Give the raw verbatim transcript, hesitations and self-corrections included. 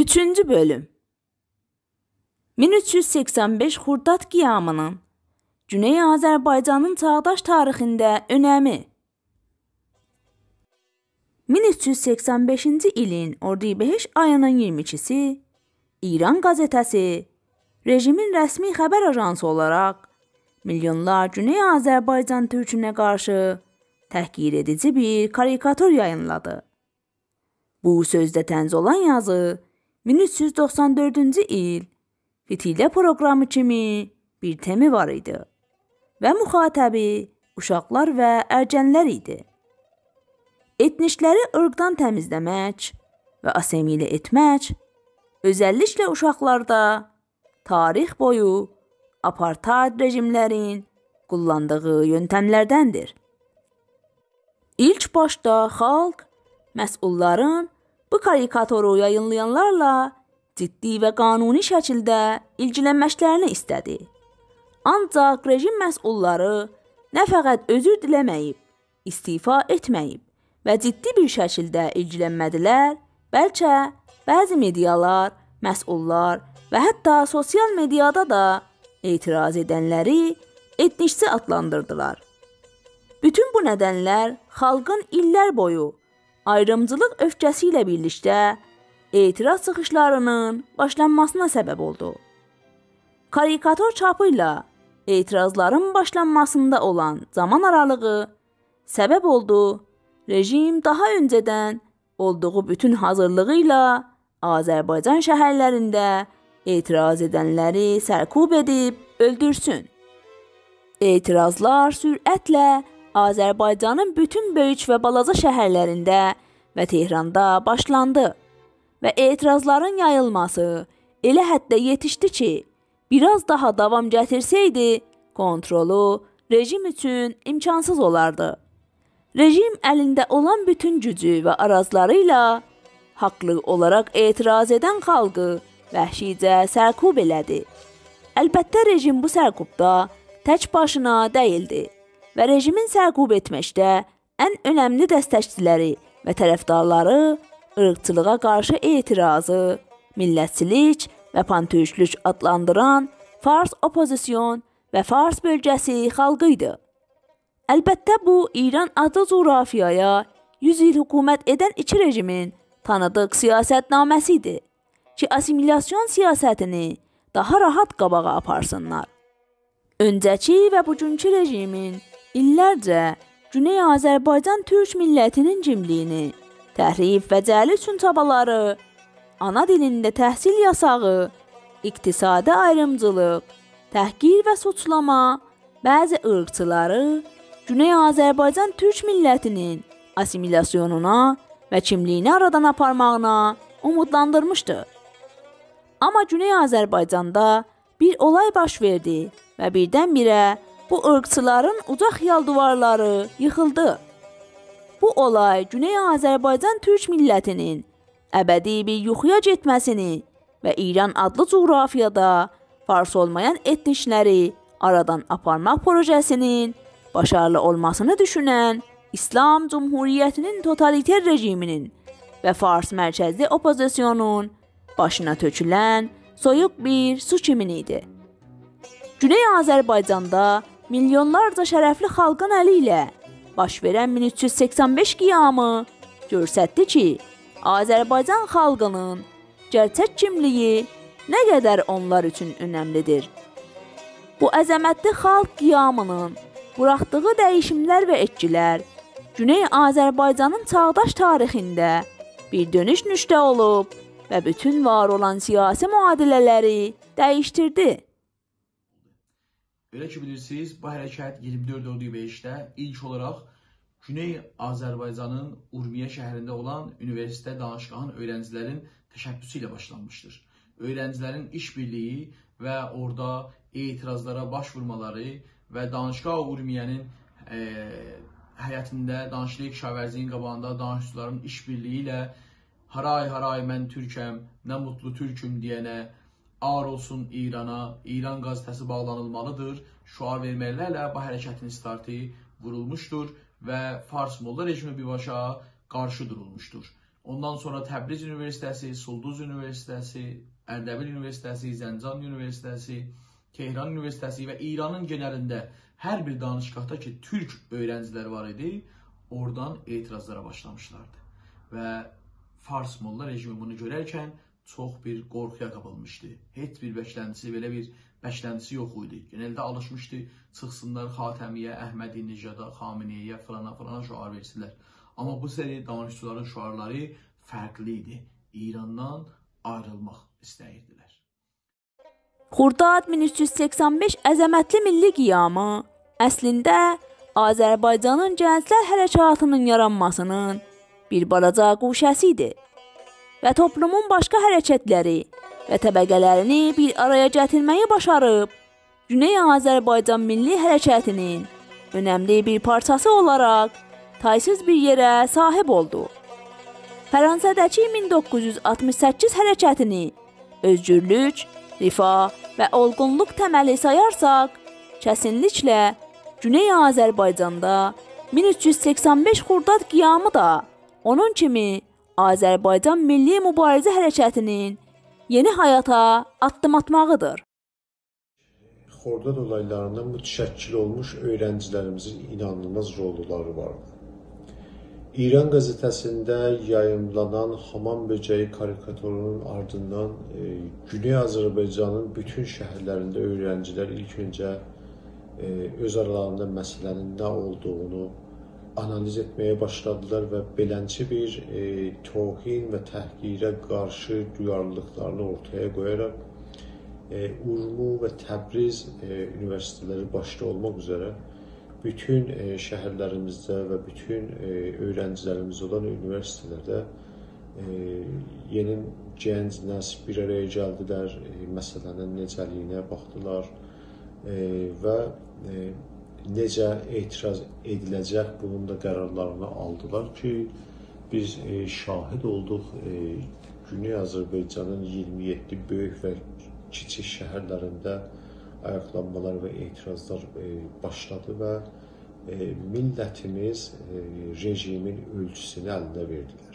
اوچونجو بؤلوم. مین اوچ یوز سکسن بئش خرداد قیامینین گونئی آذربایجانین چاغداش تاریخینده اؤنمی. مین اوچ یوز سکسن بئشینجی ایلین اردیبهشت آیینین اییرمی ایکیسی ایران قزئته‌سی رژیمین رسمی خبر آژانسی اولاراق میلیونلار گونئی آذربایجان تورکونه قارشی تحقیر ائدیجی بیر کاریکاتور یایینلادی. بو سؤزده طنز اولان یازی مین اوچ یوز دوخسان دؤردونجو ایل فتیله پروقرامی کیمی بیر تمی وار ایدی و مخاطبی اوشاقلار و ارگنلر ایدی. ائتنیکلری عیرقدان تمیزله‌مک و آسیمیله ائتمک، اؤزللیکله اوشاقلاردا، تاریخ بویو آپارتاید رژیملرین قوللاندیغی یؤنتملردندیر. ایلک باشدا خالق مسئوللارین بو کاریکاتورو یایینلایانلارلا جدی و قانونی شکیلده ایلگیلنمکلرینی ایسته‌دی. آنجاق رژیم مسئوللاری نه فقط عذر دیله‌مه‌ییب، استعفا ائتمه‌ییب و جدی بیر شکیلده ایلگیلنمه‌دیلر، بلکه بعضی مئدیالار، مسئوللار و حتی سوسیال مئدیادا دا اعتراض ائدنلری ائتنیکچی آدلاندیردیلار. بوتون بو ندنلر خالقین ایللر بویو آیریمجیلیق اؤفکه‌سی ایله بیرلیکده اعتراض چیخیشلارینین باشلانماسینا سبب اولدو. کاریکاتور چاپی ایله اعتراضلارین باشلانماسیندا اولان زامان آرالیغی سبب اولدو، رژیم داها اؤنجه‌دن اولدوغو بوتون حاضیرلیغی ایله آذربایجان شهرلرینده اعتراض ائدنلری سرکوب ائدیب اؤلدورسون. اعتراضلار سرعتله آذربایجانین بوتون بؤیوک و بالاجا شهرلرینده و تهراندا باشلاندی و اعتراضلارین یاییلماسی ائله حدده یئتیشدی کی، بیر آز داها داوام گتیرسه‌یدی، کنترلو رژیم اوچون امکانسیز اولاردی. رژیم الینده اولان بوتون گوجو و آراجلاری ایله حاقلی اولاراق اعتراض ائدن خالقی وحشیجه سرکوب ائله‌دی. البته، رژیم بو سرکوبدا تک باشینا دئییلدی و رژیمین سرکوب ائتمکده ان اؤنملی دستکچیلری و طرفدارلاری عیرقچیلیغا قارشی اعتراضی میللتچیلیک و پان‌تورکلوک آدلاندیران فارس اوپوزیسیون و فارس بؤلگه‌سی خالقی ایدی. البته، بو ایران آدلی جغرافیایا یوز ایل حکومت ائدن ایکی رژیمین تانیدیق سیاستنامه‌سی ایدی کی، آسیمیلاسیون سیاستینی داها راحت قاباغا آپارسینلار. اؤنجه‌کی و بوگونکو رژیمین ایللرجه گونئی آذربایجان تورک میللتینین کیملیگینی تحریف و جعلی اوچون چابالاری، آنا دیلینده تحصیل یاساغی، اقتصادی آیریمجیلیق، تحقیر و سوچلاما، بعضی عیرقچیلاری گونئی آذربایجان تورک میللتینین آسیمیلاسیونونا و کیملیگینی آرادان آپارماغینا اومودلاندیرمیشدی. آمما گونئی آذربایجاندا بیر اولای باش وئردی و بیردن-بیره بو عیرقچیلارین اوجا خیال دیوارلاری ییخیلدی. بو اولای گونئی آذربایجان تورک میللتینین ابدی بیر یوخویا گئتمه‌سینی و ایران آدلی جغرافیادا فارس اولمایان ائتنیکلری آرادان آپارماق پروژه‌سینین باشاریلی اولماسینی دوشونن ایسلام جمهوریتینین توتالیتر رژیمینین و فارس مرکزلی اوپوزیسیونون باشینا تؤکولن سویوق بیر سو کیمین ایدی. گونئی آذربایجاندا میلیونلارجا شرفلی خالقین الی ایله باش وئرن مین اوچ یوز سکسن بئش قیامی گؤستردی کی، آذربایجان خالقینین گئرچک کیملیگی نه قدر اونلار اوچون اؤنملیدیر. بو عظمتلی خالق قیامینین بوراخدیغی دییشیملر و ائتکیلر گونئی آذربایجانین چاغداش تاریخینده بیر دؤنوش نقطه اولوب و بوتون وار اولان سیاسی معادله‌لری دییشدیردی. ائله کی بیلیرسینیز، بو حرکت اییرمی دؤرد اردیبهشتده ایلک اولاراق گونئی آذربایجانین اورمیه شهرینده اولان اونیوئرسیتئت دانشگاهین اؤیرنجیلرین تشبثو ایله باشلانمیشدیر. اؤیرنجیلرین ایش‌بیرلیگی و اورادا اعتراضلارا باش وورمالاری و دانشگاه اورمیه‌نین، ائ، حیطینده، دانشگاه کشاورزی‌نین قاباغیندا دانشجولارین ایش‌بیرلیگی ایله «هارای هارای من تورکم، نه موتلو تورکوم» دئینه، «عار اولسون ایرانا»، «ایران قزئته‌سی» باغلانیلمالیدیر شعار وئرمکلرله بو حرکتین استارتی وورولموشدور و فارس موللا رژیمی بیرباشا قارشی دورولموشدور. اوندان سونرا تبریز اونیوئرسیته‌سی، سولدوز اونیوئرسیته‌سی، اردبیل اونیوئرسیته‌سی، زنجان اونیوئرسیته‌سی، تهران اونیوئرسیته‌سی و ایرانین گئنلینده هر بیر دانشگاهدا کی تورک اؤیرنجیلر وار ایدی، اورادان اعتراضلارا باشلامیشلاردی. و فارس موللا رژیمی بونو گؤررکن چوخ بیر قورخویا قاپیلمیشدی. هئچ بیر بکلنتیسی، بئله بیر بکلنتیسی یوخ ایدی. گئنلده آلیشمیشدی، چیخسینلار خاتمی‌یه، احمدی‌نژادا، خامنه‌ای‌یه، فلانا، فلانا شعار وئرسینلر. آمما بو سری دانشجولارین شعارلاری فرقلی ایدی. ایراندان آیریلماق ایسته‌ییردیلر. خرداد مین اوچ یوز سکسن بئش عظمتلی میللی قیامی اصلینده آذربایجانین گنجلر حرکاتینین یارانماسینین بیر بالاجا گوشه‌سی ایدی و توپلومون باشقا حرکتلری و طبقه‌لرینی بیر آرایا گتیرمه‌یی باشاریب گونئی آذربایجان میللی حرکتینین اؤنملی بیر پارچاسی اولاراق تایسیز بیر یئره صاحیب اولدو. فرانسه‌ده‌کی مین دوققوز یوز آلتمیش سککیز حرکتینی اؤزگورلوک، رفاه و اولغونلوق تملی سایارساق، کسینلیکله گونئی آذربایجاندا مین اوچ یوز سکسن بئش خرداد قیامی دا اونون کیمی آذربایجان میللی موباریزه حرکتینین یئنی حیاتا آددیم آتماغیدیر. خرداد اولایلاریندا متشکل اولموش اؤیرنجیلریمیزین اینانیلماز روللاری واردی. ایران قزئته‌سینده یاییملانان حامام بؤجه‌یی کاریکاتورونون آردیندان، ائ، گونئی آذربایجانین بوتون شهرلرینده اؤیرنجیلر ایلک اؤنجه، ائ، اؤز آرالاریندا مسئله‌نین نه اولدوغونو آنالیز ائتمه‌یه باشلادیلار و بئلنجه بیر، ائ، توهین و تحقیره قارشی دویارلیلیقلارینی اورتایا قویاراق، ائ، اورمو و تبریز، ائ، اونیوئرسیته‌لری باشدا اولماق اوزره بوتون، ائ، شهرلریمیزده و بوتون، ائ، اؤیرنجیلریمیز اولان اونیوئرسیته‌لرده، ائ، یئنی گنج نسل بیر آرایا گلدیلر، ائ، مسئله‌نین نئجه‌لیگینه باخدیلار، ائ، و، ائ، نئجه اعتراض ائدیله‌جک، بونون دا قرارلارینی آلدیلار کی، بیز، ائ، شاهد اولدوق، ائ، گونئی آذربایجانین اییرمی یئددی بؤیوک و کیچیک شهرلرینده آیاقلانمالار و اعتراضلار، ائ، باشلادی و، ائ، میللتیمیز، ائ، رژیمین اؤلچوسونو الینه وئردیلر.